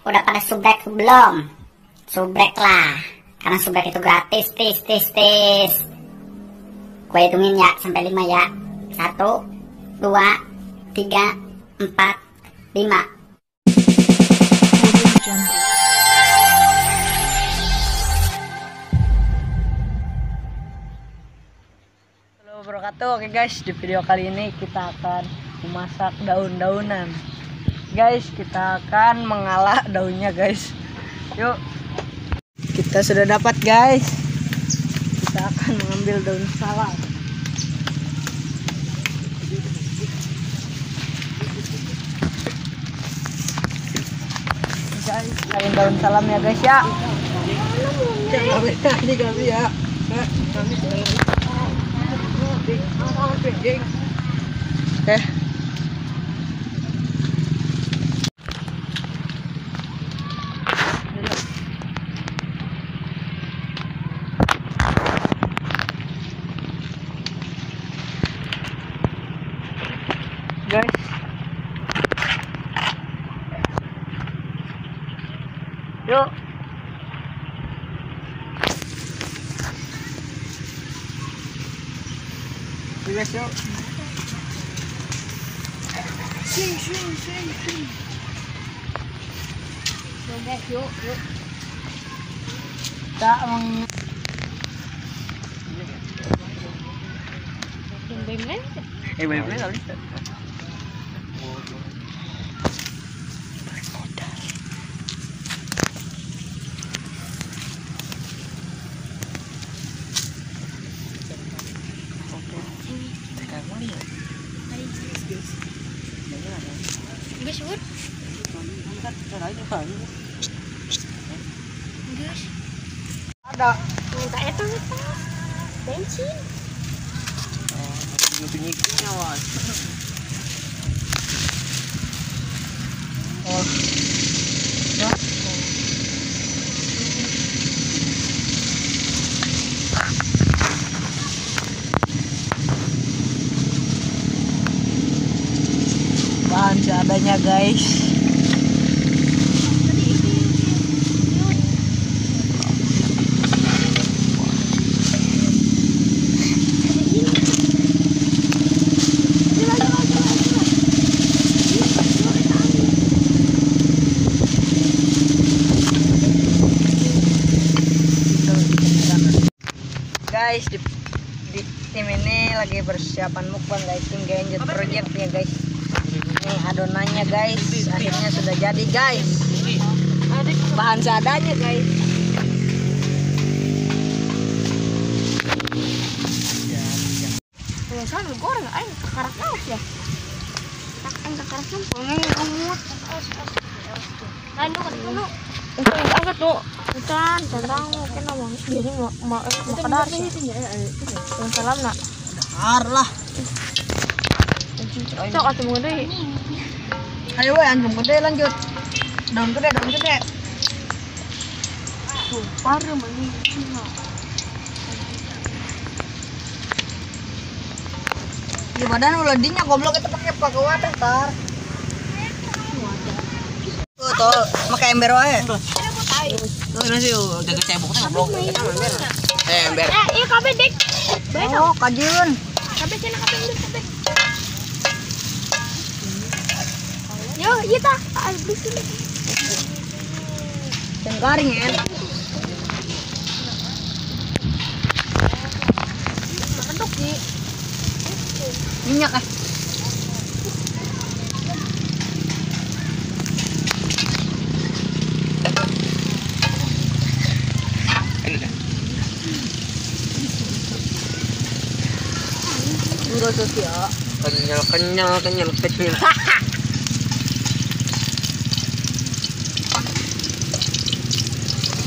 Udah pada subrek belum? Subrek lah, karena subrek itu gratis, tis tis tis. Gue hitungin ya sampai 5 ya. 1, 2, 3, 4, 5. Wabarakatuh. Oke guys, di video kali ini kita akan memasak daun-daunan. Guys, kita akan mengalah daunnya guys. Yuk, kita sudah dapat guys. Kita akan mengambil daun salam. Guys, ambil daun salam ya guys ya. Oke. Guys, yuk. Guys, yuk. Sing sing sing sing. So guys, yuk yuk. Tak meng. Bye. Ada. Minta itu bensin. Oh. Bahan seadanya guys. Guys, di tim ini lagi persiapan mukbang guys, tim Genjet Project ya guys. Ini adonannya guys, akhirnya sudah jadi guys. Bahan seadanya guys. Kalau goreng aing kakarak naos ya. Aing kakarak naos. Lain nu angkat tuh. Bukan, tentang mungkin ngomong jadi mau kedar sih. Daun salam nak. Dahar lah. Cok atuh mun deui. Ayo we anjung gede lanjut. Daun gede, daun gede. Sumpah meni Cina. Di badan ulah dinya goblok itu pakai pakai wadah tar. Tuh, tol, pakai ember wae. Tuh nasi udah kecebok teh goblok. Ember. Iya kabeh dek. Oh, kajian. Kabeh cenah kabeh geus kabeh. Yo, ieu tah, beli sini. Yang garing ya. Keduk sih. Minyak ah. Enggak ya. Kenyal kenyal kenyal kecil.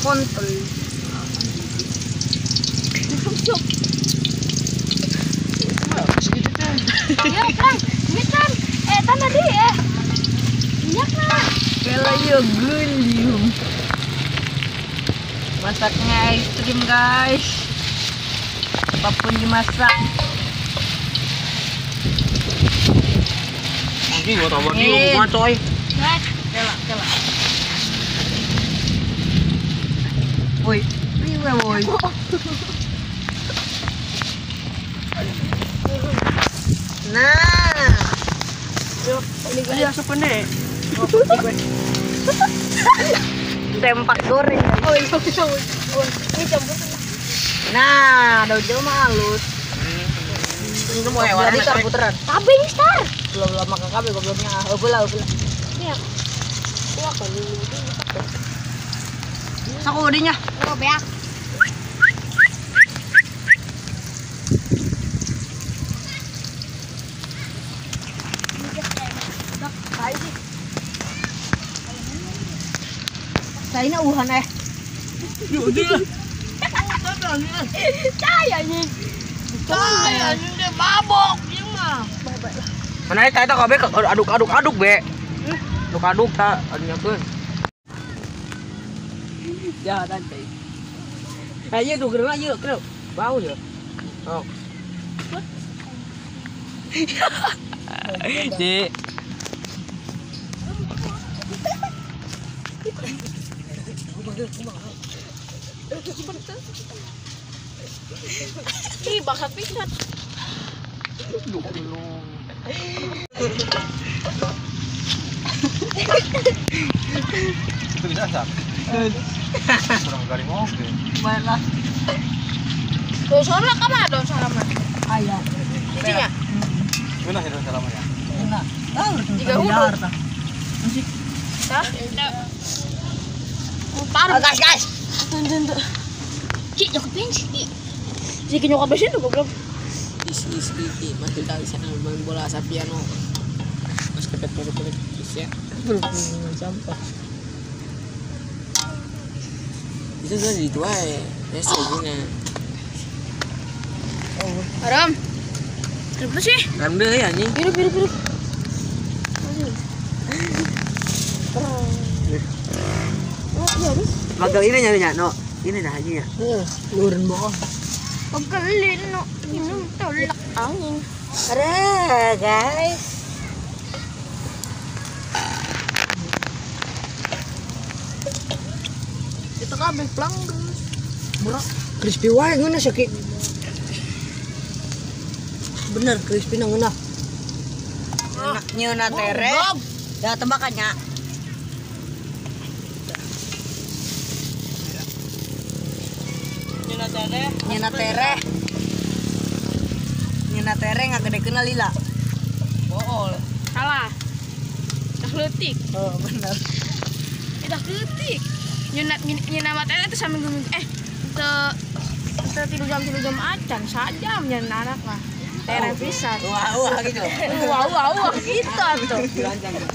Kontol. Ya, Kang, ini kan tadi ya. Minyak lah. Kelayo gelium. Masaknya ekstrim guys. Apapun dimasak. Ini gua tambah di rumah coy. Kela, kela. ya, boy. Nah. Yuk, ini gue asupan deh. Tempak goreng. Oh, iya, ini campur. Nah, daun jawa mah halus. Ini mau hewan. Jadi tar puteran. Kabeh ini star. Belum lama ke kabeh gobloknya. Eueuh lah, eueuh. Iya. Wah, kalau ini Saku bodinya. Oh, beak. Saya uhan eh. Saya nih. Saya nih mabok ieu mah. Mana eta kabeh aduk-aduk-aduk be. Aduk-aduk ta adunyakeun. Ya tadi. Ayo tuh geurna ieu, kreu. Bau ya. Oh. Di. Ih, bakat pisan. Itu bisa asap. Kurang garing oke. Baiklah. Daun salam ka mah, daun salam mah. Aya. Icinya. Gimana sih daun salam ya? Enak. Ah, jika udah. Hah? Paru. Guys, guys. Tun. Cik, nyokap bensin, Cik. Cik nyokap bensin tuh goblok. Is mati kali saya main bola sapiano. Mas kepet ya. Berhubungan sampah. Itu sudah dituai, ya seguna. Oh. Haram. Kenapa sih? Haram deh ya anjing. Hirup. Magal ini nyarinya, no. Ini dah hajinya. Lurin bohong. Magalin, no. Minum tolak angin. Ada guys. Itu kabeh plang, guys. Murah. Crispy wae ngeunah sih, Ki. Bener, crispy na ngeunah. Nyeuna tere. Ya tembakannya. Nyeuna tere ngagedekeun lila. Bool. Salah. Dah leutik. Oh, bener. Dah leutik. Nyeuna materi itu sambil teu 3 jam acan sajam nyeuna anak mah. Tere pisan. Wah gitu. Wah gitu tuh.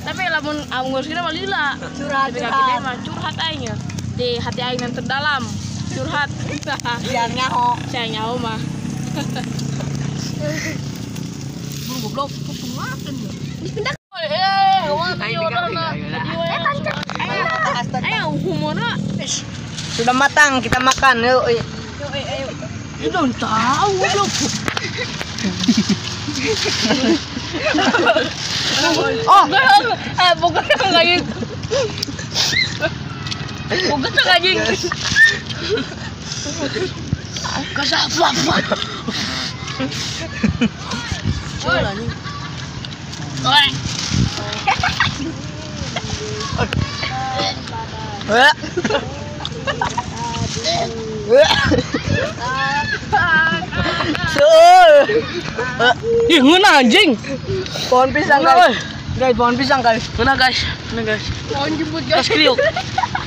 Tapi lamun nguruskeun mah lila. Curhat. Tapi mah curhat aing di hati aing yang terdalam. Curhat. Siang nyaho. Siang nyaho mah. Buru goblok, makan ya. Dipindah. Ayo humorna. Sudah matang, kita makan. Yuk. Ayo. Ini belum tahu belum. Oh, bukan kayak gitu. Bukan kayak gitu. Kasar apa? Oi. Ih, ngeunah anjing. Pohon pisang guys. Guys, pohon pisang guys. Ngeunah guys. Ngeunah guys. Pohon jemput guys. Kriuk.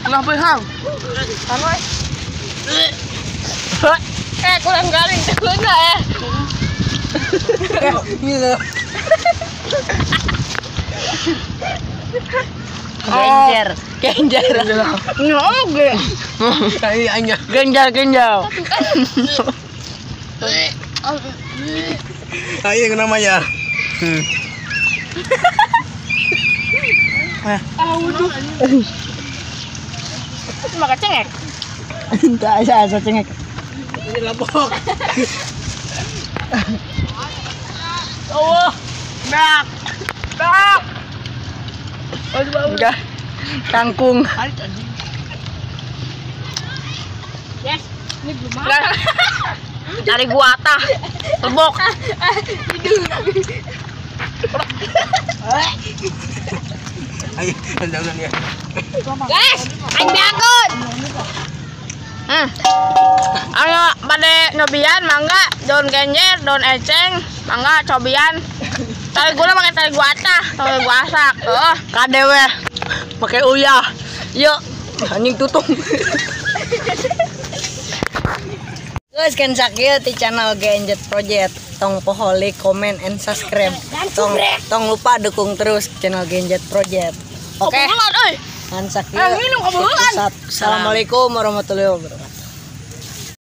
Kenapa hang? Anu. Kurang garing ngeunah eh. Gila. Genjer, genjer. Oke. Kayaknya genjar, genjar. Ayo namanya. Ah, waduh. Makan cengek. Enggak, saya cengek. Ini lapok. Oh, bak. Bak. Enggak. Kangkung. Yes. Ini belum makan. Dari gua tah. Lebok. Ayo, daunan ya. Guys, aing diangkut. Ayo pada nyobian mangga daun genjer, daun eceng, mangga cobian. Tali gula pakai tali gua atah, tali gua asak. Oh, KDW pakai uyah. Yuk, anjing tutup. Guys, kan sakieu ti channel Genjet Project. Tong poho like, comment, and subscribe. Tong lupa dukung terus channel Genjet Project. Oke. Kebetulan, euy. Kan sakieu. Minum kebetulan. Assalamualaikum warahmatullahi wabarakatuh.